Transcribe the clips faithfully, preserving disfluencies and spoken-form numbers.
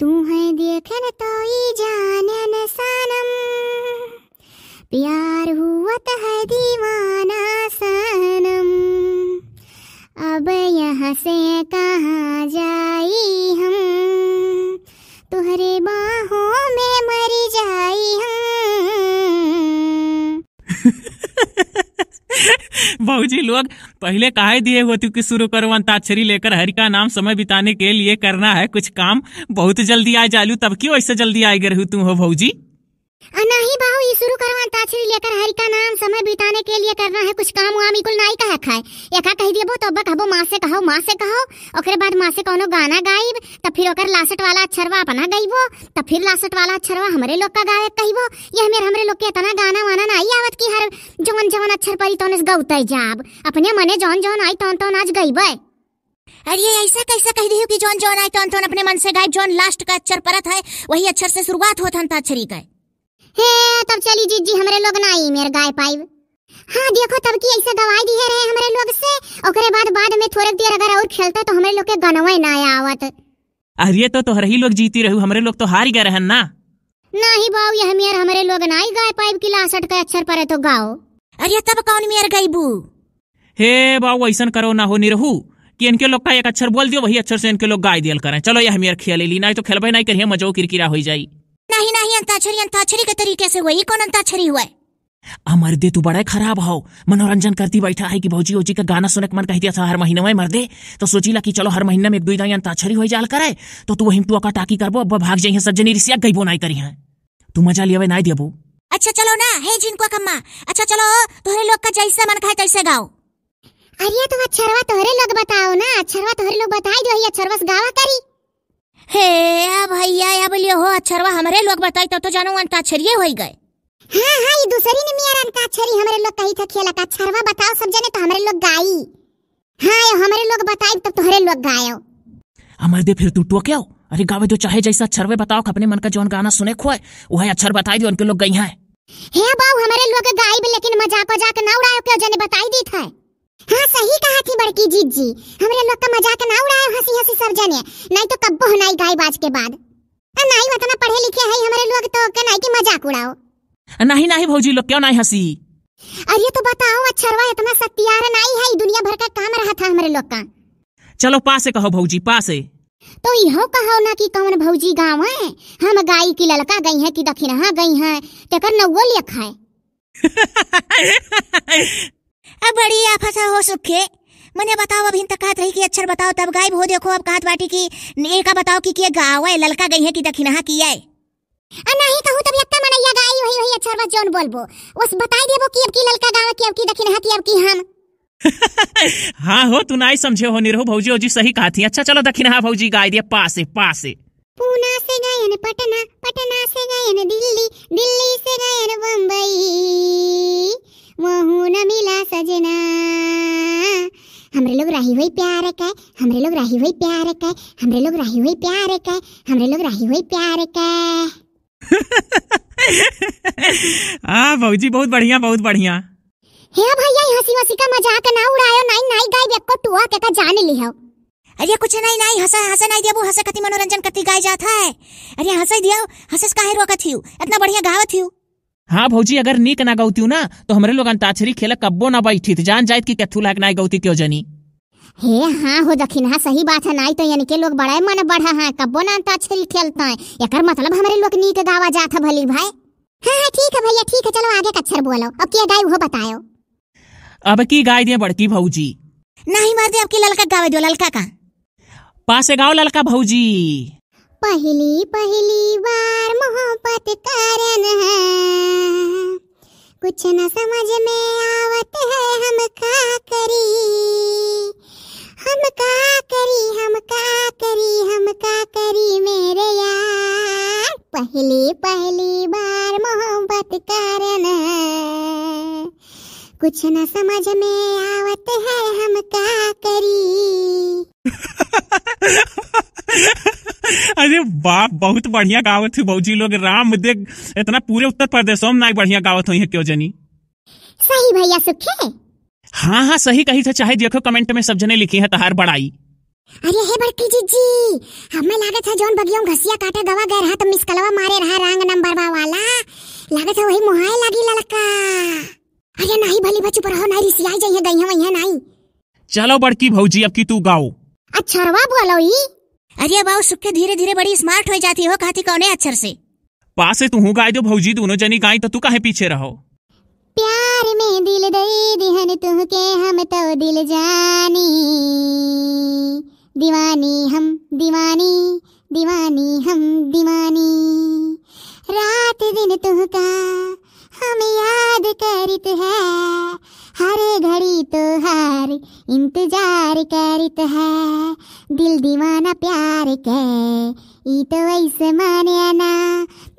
तू है देखन तो ई जानन सनम, प्यार हुआ त है दीवाना सनम। अब यहाँ से कहाँ जाई हम, तोहरे बाहों में मर जाई हम। भौजी लोग, पहिले कहे दिए होती कि शुरू करो अंताक्षरी लेकर हरि का नाम, समय बिताने के लिए करना है कुछ काम। बहुत जल्दी आ जालू, तब क्यों ऐसे जल्दी आए गए रहू तू हो भौजी? आ, नाही बाऊ, ई शुरू करो अंताक्षरी लेकर हरि का नाम, समय बिताने के लिए करना है कुछ काम वाम, ई कुल नाही कहे खाए। एका कह देबो तो अब्बा कहबो माँ से कहो, माँ से कहो, ओकरे बाद माँ से कौनो गाना गाइब, तब फिर ओकर लासट वाला अक्षरवा अपना गइबो, तब फिर लासट वाला अक्षरवा हमरे लोग का गावे कहिबो। यह मेर हमरे लोग के इतना गाना वाना नाही आवत कि हर जवन जवन अक्षर परी तौने से गौते जाब। अपने मने जौन जौन आई तौन तौन आज गइबे। अरे, ऐसा कैसे कह दियो कि जौन जौन आई तौन तौन अपने मन से गाइब, जौन लास्ट का अक्षर परत है, वही अक्षर से शुरुआत होत है अंताक्षरी के। हे, तब चली जिज्जी, हमरे लोग ना ई मेर गाय पाइब। हाँ, देखो, तब की ऐसे गवाई दिए रहे हमरे लोग से, ओकरे बाद, बाद में थोड़े देर अगर और खेलता तो हमरे लोग के गनवे ना आवत। अरे, तो तोहरही लोग जीती रहू, हमरे लोग तो हार गए रहन ना। नाही बाऊ, यह मेर हमरे लोग ना ई गाय पाइब कि लासट के अक्षर परे तो गाओ। अरे, तब कौन मेर गईबू? हे बाऊ, ऐसन करो ना हो निरहू कि इनके लोग का एक अक्षर बोल दियो, वही अक्षर से इनके लोग गाय दियल करें। चलो, यह मेर खेले ली, नहीं तो खेलबे नहीं करिए, मजो किरकिरा हो जाई। नहीं, नहीं, अंताक्षरी, अंताक्षरी के तरीके से हुए, ई कौन अंताक्षरी हुए? अमर दे, तू बड़ा खराब हो, मनोरंजन करती बैठा है कि भौजी ओजी का गाना सुने के मन कह दिया था हर महीने में मर दे, तो सोचीला कि चलो हर महीने में एक दो दाई अंताक्षरी हो जाल करे, तो तू वही तू अका टाकी करबो, अब भाग जाइए सब जनी रिसिया गईबो नहीं करी हैं, तू मजा लियावे नहीं देबो। अच्छा चलो ना, हे झिनकुआ कम्मा, अच्छा चलो, तोहरे लोग का जैसे मन खाए तैसे गाओ। अरे तो अक्षरवा तोहरे लोग बताओ ना, अक्षरवा तोहरे लोग बताई दो, ही अक्षरवा से गावा करी। हे, अब भैया, अब लियो हो, अक्षरवा हमरे लोग बताई, तो, तो जानो अंताक्षरिये होई गए। हाँ, हाँ, ई दूसरी ने मियार अंताक्षरी हमरे लोग कही थे खेला का, अक्षरवा बताओ सब जने तो हमरे लोग गाई। हाँ, यो हमरे लोग बताई तो तोहरे लोग गायो। हमर दे फिर तू टोक्यो। अरे गावे दो चाहे जैसा अक्षरवे बताओ, अपने मन का जौन गाना सुने खोए, वह अक्षर बताई दियो, उनके लोग गई हैं। हे बाऊ, हमरे लोग गाइब, लेकिन मजाक वजाक ना उड़ायो, क्यों जने बताई दी थे। हाँ, सही कहा थी बड़की जिज्जी, हमरे लोग का मजाक ना उड़ायो हंसी हंसी सब जने, नहीं तो कब्बो नाई गाइब आज के बाद। आ, नाई उतना पढ़े लिखे है हमरे लोग तो के नाई की मजाक उड़ाओ। नहीं, नहीं भौजी लोग, क्यों नहीं हंसी? अरे तो बताओ, अक्षरवा इतना सत्यार नाई है, दुनिया भर का काम रहा था हमरे लोग का। चलो पासे कहो भौजी, पासे। तो इहो कहो ना कि कौन भौजी गावे, हम गाई कि ललका गई है कि दखिनहा गई है, तेकर नौवो लेख है। अब बड़ी आफत है हो सुखे। मने बताओ, अभी तक कहत रही कि अक्षर बताओ, तब गाइब हो। देखो, अब कहत बाटी कि एका बताओ कि के गावे, ललका गई है कि दखिनहा की है। आ नहीं कहूँ तब यक्का मनैया गाई वही, वही अक्षर बस जौन बोलबो। बस बताई देबो कि अब की ललका गावे कि अब की दखिनहा कि अब की हम। हाँ हो, तू नाई समझे हो निरहू, भौजी ओजी सही कहा थी। अच्छा चलो दखिनहा भौजी गाई दिया पासे, पासे। पूना से गयन पटना, पटना से गयन दिल्ली, दिल्ली से गयन बम्बई, वहू न मिला सजना। हमरे लोग राही होई प्यार के, हमरे लोग राही होई प्यार के, हमरे लोग राही होई प्यार के, हमरे लोग राही होई प्यार के। हाँ भौजी, बहुत बढ़िया, बहुत बढ़िया। हे भैया, ई हंसी वसी का मजाक ना उड़ायो, नाई, नाई गाइब एको टुआ के का जान लिहो। अरे कुछ नहीं, नहीं, हंसा, हंसा नहीं देबू, हंसे कति मनोरंजन कति गाय जात है। अरे हंसे दियो, हंसे से काहे रोकत हियो, इतना बढ़िया गावत हियो। हाँ भौजी, अगर नीक ना गौतियो ना, तो हमरे लोग अंताक्षरी खेले कब्बो ना बैठित, जान जाइत कि केथू लायक ना गौती क्यों जनी। हे हाँ हो दखिनहा, सही बात है, नाई तो इनके लोग बड़ा मन बढ़ा है, कब्बो ना अंताक्षरी खेलता है, एकर मतलब हमरे लोग नीक गावा जात है भली भाई। हाँ, हाँ, ठीक है भैया, ठीक है, चलो आगे कच्छर बोलो, अब के गाई वो बतायो। अब की गाई दे बड़की भौजी। नहीं मर दे, अब की ललका गावे दो, ललका का। पासे गाओ ललका भौजी। पहली, पहली बार मोहब्बत करन है, कुछ न समझ में आवत है हम का करी, हम का करी, हम का करी, हम का करी मेरे यार। पहली, पहली बार मोहब्बत करन है, कुछ न समझ में आवत है हम का करी। अरे बाप, बहुत बढ़िया गावत है भौजी लोग। राम देख, इतना पूरे उत्तर प्रदेशों में नाई बढ़िया गावत होई है क्यों जनी। सही भैया सुखे। हाँ, हाँ, सही कही थे, चाहे देखो comment में सब जने लिखी हैं तहार बड़ाई। अरे हे बड़की जिज्जी, हमें लागत है जौन बगियों घसिया काटे गवा गए रहा तो मिस कलवा मारे रहा रंग नंबरवा वाला, लागत है वही मोहाए लागी ललका। अरे नाही भली बा, चुप रहो, नाही रिसियाई जइहे, गइहे वइहे नाही। चलो बड़की भौजी, अब की तू गाओ। अच्छरवा बोलो ई। अरे बाऊ सुखे, धीरे धीरे बड़ी smart हो जाती हो, कहती कौने अक्षर से? पासे तुहू गाय दो भौजी, दोनों जनी गाई तो तू काहे पीछे रहो? प्यार में दिल दे दिहन तुहके हम तो दिल जानी, दीवानी हम दीवानी, दीवानी हम दीवानी। रात दिन तुहका हम याद करित है, हर घड़ी तोहार इंतजार करित है। दिल दीवाना प्यार के, ई तो वैसे माने ना,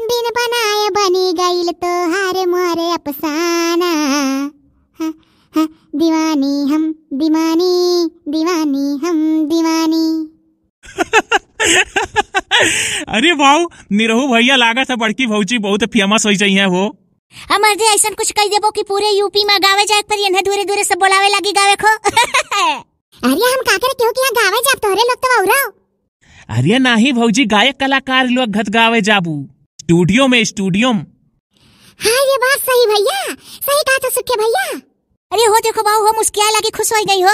बिन बनाए बनी गइल तोहार मोरे अफसाना। हाँ, हाँ, दीवानी हम दीवानी, दीवानी हम दीवानी। अरे वाह, निरहू भैया, लागत है बड़की भौजी बहुत famous होइ जइहे हो। अब मर्दे ऐसन कुछ कह देबो कि पूरे यूपी में गावे जाए पर इन्हें दूरे दूरे से बोलावे लागी गावे खो। अरे हम का करे केहू के यहाँ गावे जाब, तोहरे लोग तो औरो। अरे नाही भौजी, गायक कलाकार लोग घत गावे जाबू studio में, studio में। हाँ, ये बात सही भैया, सही कहा था सुखे भैया। अरे हो देखो बाऊ, हो मुस्कियाए लागी, खुश होइ गई हो।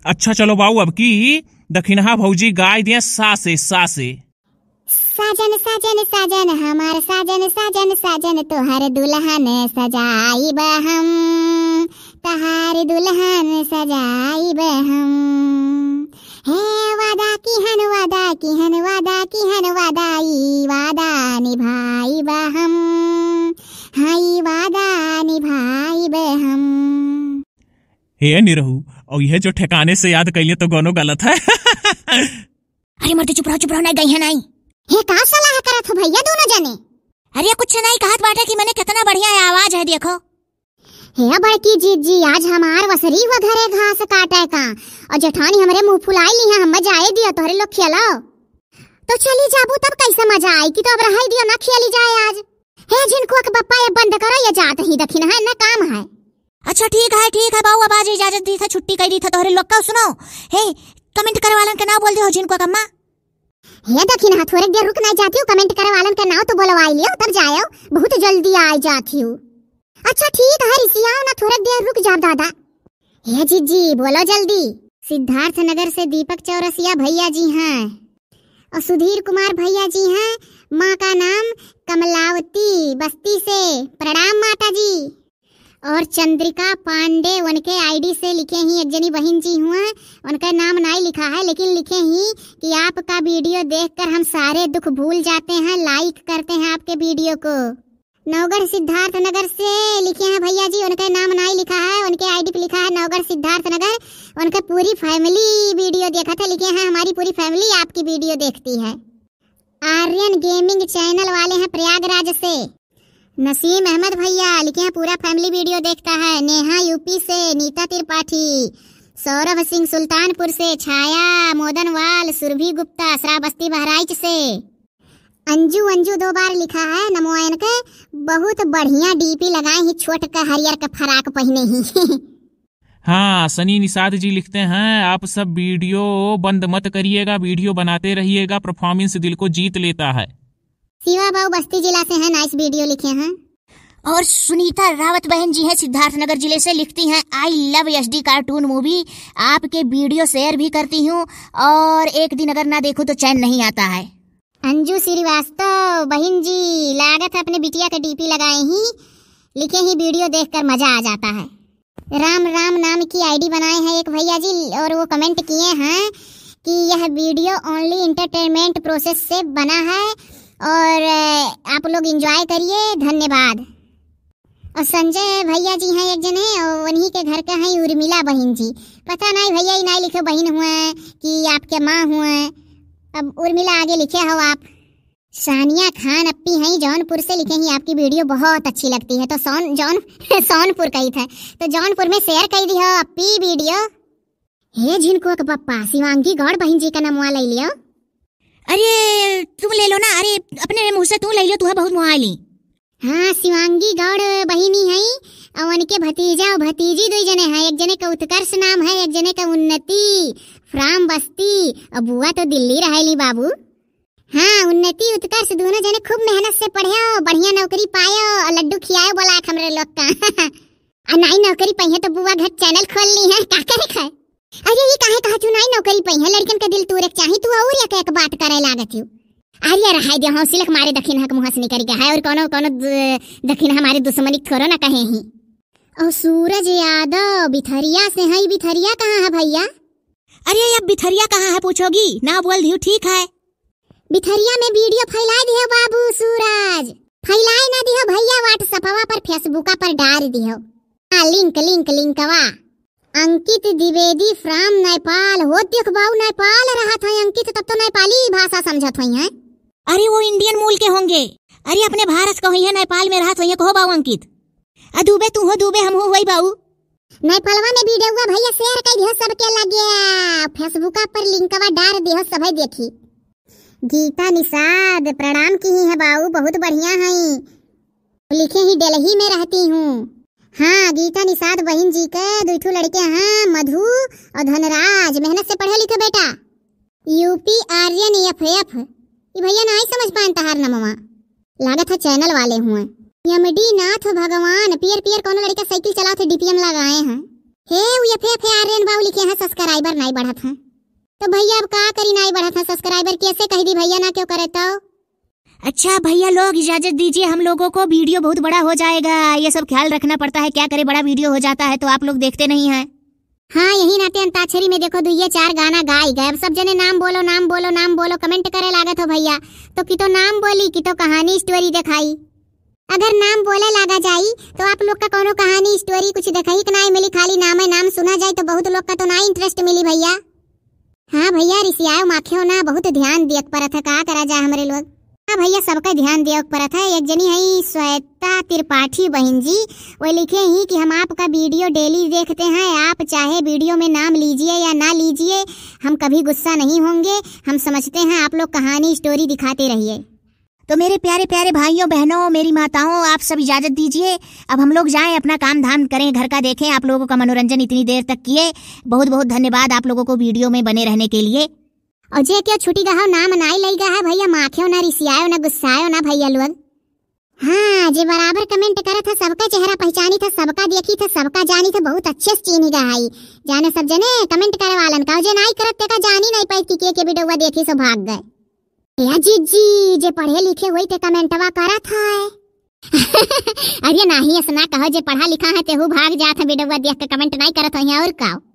अच्छा चलो बाऊ, अब की दखिनहा भौजी गाय दिया सासे सासे। साजन साजन साजन हमार साजन साजन साजन तोहर दुल्हन सजाइब हम, तहार दुल्हन सजाइब हम। हे वादा किहन वादा किहन वादा किहन वादा ई वादा निभाइब हम, हाँ ई वादा निभाइब हम। हे निरहू, और यह जो ठिकाने से याद कैले तो गौनो गलत है। अरे मर्दे चुप रहो, चुप रहो, नाही गई है नाही। हे का सलाह करत हो भैया दोनों जने? अरे कुछ नाही, कहत बाटे कि मने कितना बढ़िया आवाज है देखो। हे बड़की जिज्जी, आज हमार वसरी हुआ घरे घास काटे का, और जेठानी हमरे मुंह फुलाई ली है, हम जाए दिया तोहरे लोग खेलो। तो चली जाबू तब कैसे मजा आई कि तो अब रहाई दियो ना खेली जाए आज। हे झिनकुआ के पप्पा, ये बंद करो, ये जात ही दखिनहा ना काम है। अच्छा ठीक है, ठीक है बाऊ, अब आज इजाजत दी था, छुट्टी कह दी था तोहरे लोग का। सुनो, हे comment करे वालन के नाव बोल दे हो झिनकुआ के अम्मा। हे दखिनहा, थोड़े देर रुक नाही जाती हूँ, comment करे वालन के नाव तो बोलवाई लियो तब जायो, बहुत जल्दी आई जाती हूँ। अच्छा ठीक है, रिसियाओ ना, थोड़े देर रुक जाओ दादा। हे जिज्जी बोलो जल्दी। सिद्धार्थ नगर से दीपक चौरसिया भैया जी हैं और सुधीर कुमार भैया जी हैं। माँ का नाम कमलावती बस्ती से, प्रणाम माता जी। और चंद्रिका पांडे उनके आईडी से लिखे ही, एक जनी बहिन जी हुआ, उनका नाम नाई लिखा है लेकिन लिखे ही कि आपका वीडियो देखकर हम सारे दुख भूल जाते हैं, लाइक करते हैं आपके वीडियो को। नौगढ़ सिद्धार्थ नगर से लिखे हैं भैया जी, उनका नाम नाई लिखा है, उनके आईडी पे लिखा है नौगढ़ सिद्धार्थ नगर। उनके पूरी फैमिली वीडियो देखत है, लिखे हैं हमारी पूरी फैमिली आपकी वीडियो देखती है। आर्यन गेमिंग चैनल वाले हैं प्रयागराज से। नसीम अहमद भैया लिखे हैं पूरा फैमिली वीडियो देखता है। नेहा यूपी से, नीता त्रिपाठी, सौरभ सिंह सुल्तानपुर से, छाया मोदनवाल, सुरभि गुप्ता श्रावस्ती बहराइच से। अंजू, अंजू दो बार लिखा है नमोयन के, बहुत बढ़िया डीपी लगाए ही, छोट का हरियर का फराक पहिने ही। हाँ, सनी निषाद जी लिखते हैं, आप सब वीडियो बंद मत करिएगा, वीडियो बनाते रहिएगा, परफॉर्मेंस दिल को जीत लेता है। शिवा बाबू बस्ती जिला से हैं, नाइस वीडियो लिखे हैं। और सुनीता रावत बहन जी हैं सिद्धार्थनगर जिले से, लिखती हैं, "I love एसडी कार्टून मूवी, आपके वीडियो शेयर भी करती हूँ और एक दिन अगर ना देखूँ तो चैन नहीं आता है।" अंजू श्रीवास्तव बहिन जी, लागत है अपने बिटिया के डीपी लगाए ही, लिखे ही, "वीडियो देखकर मजा आ जाता है।" राम राम नाम की आईडी बनाए हैं एक भैया जी और वो कमेंट किए हैं कि यह वीडियो ओनली एंटरटेनमेंट प्रोसेस से बना है और, अ, आप लोग एंजॉय करिए, धन्यवाद। और संजय भैया जी हैं एक जने और उन्हीं के घर का हैं उर्मिला बहिन जी। पता नहीं भैया, ई नहीं लिखे बहिन हुए कि आपके माँ हुए। अब उर्मिला आगे लिखे हो आप। सानिया खान अप्पी हैं जौनपुर से, लिखे ही, "आपकी वीडियो बहुत अच्छी लगती है।" तो सौन-, जौन-, सौनपुर कही थे, तो जौनपुर में शेयर कर दी हो अप्पी वीडियो। हे झिनकुआ के पप्पा, शिवांगी गौड़ बहिन जी का नमवा ले लियो। अरे तुम ले लो ना, अरे अपने मुँह से तू ले लियो, तू है बहुत मुँह ली। हाँ, शिवांगी गौड़ बहिनी है और उनके भतीजा और भतीजी दो जने हैं, एक जने का उत्कर्ष नाम है, एक जने का उन्नति। फ्राम बस्ती, और बुआ तो दिल्ली रहेली बाबू। हाँ, उन्नति उत्कर्ष दोनों जने खूब मेहनत से पढ़्यो, बढ़िया नौकरी पायो और लड्डू खियायो बोला के हमरे लोग का। आ नाई नौकरी पइहे तो बुआ घर चैनल खोल ली है, का करे खाए? अरे, ई काहे कहत हू नाई नौकरी पइहे? लड़कन के दिल तूरे के चाही, तू और एक, एक बात करे लागत हू। अरे, रहाई दे, हौसले के मारे दखिनहा के मुँह से निकल गया है, और कौनो, कौनो द-, दखिनहा हमारे दुश्मनी के थोड़ो ना कहे ही। और सूरज यादव बिथरिया से है, बिथरिया कहाँ है भइया? अरे, अब बिथरिया कहाँ है पूछोगी? ना बोल दियो, ठीक है। बिथरिया में वीडियो फैलाए दिहो बाबू सूरज, फैलाए ना दिहो भइया, WhatsApp-वा पर, Facebook-आ पर डार दिहो। हाँ, link, link, link-वा। अंकित द्विवेदी from नेपाल। हो देख बाऊ, नेपाल रहत है अंकित, तब तो नेपाली भाषा समझत होइहैं। अरे, वो Indian मूल के होंगे। अरे, अपने भारत के होइहैं, नेपाल में रहत होइहैं, कहो बाऊ अंकित। आ दुबे, तू हो दुबे, हम हो होई बाऊ। नेपालवा में वीडियोवा भइया share कर दिहो सबके लगे, Facebook-आ पर link-वा डार दिहो, सभे देखी। गीता निषाद प्रणाम किही है बाऊ, बहुत बढ़िया है। लिखे ही दिल्ली में रहती हूँ। हाँ, गीता निषाद बहिन जी के दुई ठो लड़के हैं, मधु और धनराज, मेहनत से पढ़े लिखे बेटा। यूपी आर्यन FF, ई भइया नाई समझ पाएन तहार नमवा, लागत है चैनल वाले हुए। एमडी नाथ भगवान, पियर पियर कौनो लड़का साइकिल चलावत है, डीपीएम लगाए हैं। हे, उ FF आर्यन बाऊ लिखे हैं, subscriber नाई बढ़त हैं। तो भइया अब का करी, नाई बढ़त हैं subscriber, कैसे कह दी भइया ना क्यों करे तो? अच्छा भइया लोग, इजाजत दीजिए, हम लोगों को वीडियो बहुत बड़ा हो जाएगा, ये सब ख्याल रखना पड़ता है, क्या करे, बड़ा वीडियो हो जाता है तो आप लोग देखते नहीं हैं। हाँ, यही नाते अंताक्षरी में देखो, दुइये चार गाना गाई गए। अब सब जने नाम बोलो, नाम बोलो, नाम बोलो, comment करे लागत हो भइया। तो कितो नाम बोली, कितो कहानी story देखाई। अगर नाम बोले लागा जाई, तो आप लोग का कौनो कहानी story कुछ देखाई के नाई मिली, खाली नामे नाम सुना जाए, तो बहुत लोग का तो ना interest मिली भइया। हाँ भइया, रिसियाओ माखेओ ना, बहुत ध्यान दियक परत है, का करा जाए हमरे लोग। हाँ भइया, सबका ध्यान दियक परत है। एक जनी है श्वेता त्रिपाठी बहिन जी, वो लिखे ही कि हम आपका वीडियो daily देखते हैं, आप चाहे वीडियो में नाम लीजिए या ना लीजिए, हम कभी गुस्सा नहीं होंगे, हम समझते हैं आप लोग कहानी story दिखाते रहिए। तो मेरे प्यारे प्यारे भाइयों, बहनों, मेरी माताओं, आप सब इजाजत दीजिए, अब हम लोग जाएं, अपना काम धाम करें, घर का देखें, आप लोगों का मनोरंजन इतनी देर तक किए, बहुत बहुत धन्यवाद आप लोगों को वीडियो में बने रहने के लिए। और जे क्यों छुटी गहो, नाम नाई लई गहा भइया, माखेओ ना, रिसियाओ ना, गुस्साओ ना भइया लोग। हाँ, जे बराबर comment करत है, सबका चेहरा पहचानी था, सबका देखी था, सबका जानी था, बहुत अच्छे से चीनी गहाई। जाने सब जने comment करे वालन का, और जे नाई करत तेका जानी नाई पाई कि के के वीडियोवा देखी सो भाग गए। या जीजी, जे पढ़े लिखे होई ते commentवा करत है। अरे नाही, ऐसा ना कहो, जे पढ़ा लिखा है तेहू भाग जात है, वीडियोवा देख के comment नाई करत है, और का?